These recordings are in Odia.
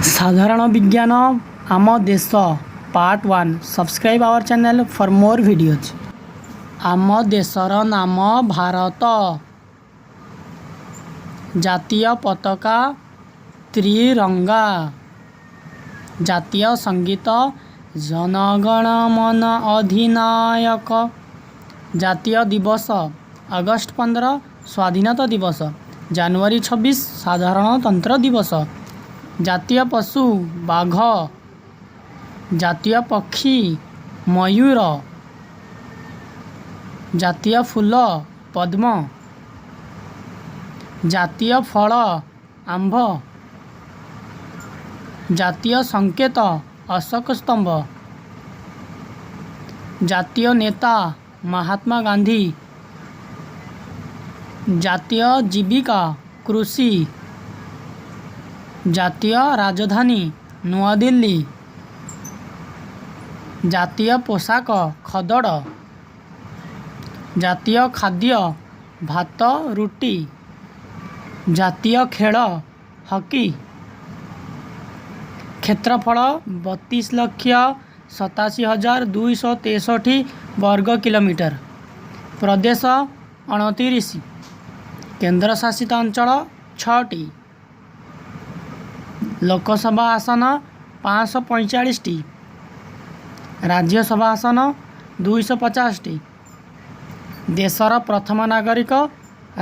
ସାଧାରଣ ବିଜ୍ଞାନ, ଆମ ଦେଶ, Part 1. Subscribe our channel for more videos. ଆମ ଦେଶର ନାମ ଭାରତ। ଜାତୀୟ ପତାକା ତ୍ରିରଙ୍ଗା। ଜାତୀୟ ସଙ୍ଗୀତ ଜନଗଣ ମନ ଅଧିନାୟକ। ଜାତୀୟ ଦିବସ: ଅଗଷ୍ଟ 15 ସ୍ୱାଧୀନତା ଦିବସ, ଜାନୁଆରୀ 26 ସାଧାରଣତନ୍ତ୍ର ଦିବସ। ଜାତୀୟ ପଶୁ ବାଘ। ଜାତୀୟ ପକ୍ଷୀ ମୟୂର। ଜାତୀୟ ଫୁଲ ପଦ୍ମ। ଜାତୀୟ ଫଳ ଆମ୍ବ। ଜାତୀୟ ସଂକେତ ଅଶୋକ ସ୍ତମ୍ଭ। ଜାତୀୟ ନେତା ମହାତ୍ମା ଗାନ୍ଧୀ। ଜାତୀୟ ଜୀବିକା କୃଷି। ଜାତୀୟ ରାଜଧାନୀ ନୂଆଦିଲ୍ଲୀ। ଜାତୀୟ ପୋଷାକ ଖଦଡ଼। ଜାତୀୟ ଖାଦ୍ୟ ଭାତ, ରୁଟି। ଜାତୀୟ ଖେଳ ହକି। କ୍ଷେତ୍ରଫଳ 32,87,263 ବର୍ଗ କିଲୋମିଟର। ପ୍ରଦେଶ 29। କେନ୍ଦ୍ରଶାସିତ ଅଞ୍ଚଳ ଛଅଟି। ଲୋକସଭା ଆସନ 545ଟି, ରାଜ୍ୟସଭା ଆସନ 250ଟି। ଦେଶର ପ୍ରଥମ ନାଗରିକ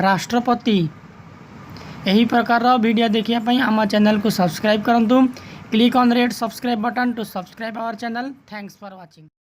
ରାଷ୍ଟ୍ରପତି। ଏହି ପ୍ରକାରର ଭିଡ଼ିଓ ଦେଖିବା ପାଇଁ ଆମ ଚ୍ୟାନେଲକୁ ସବସ୍କ୍ରାଇବ୍ କରନ୍ତୁ। Click on red subscribe button to subscribe our channel. Thanks for watching.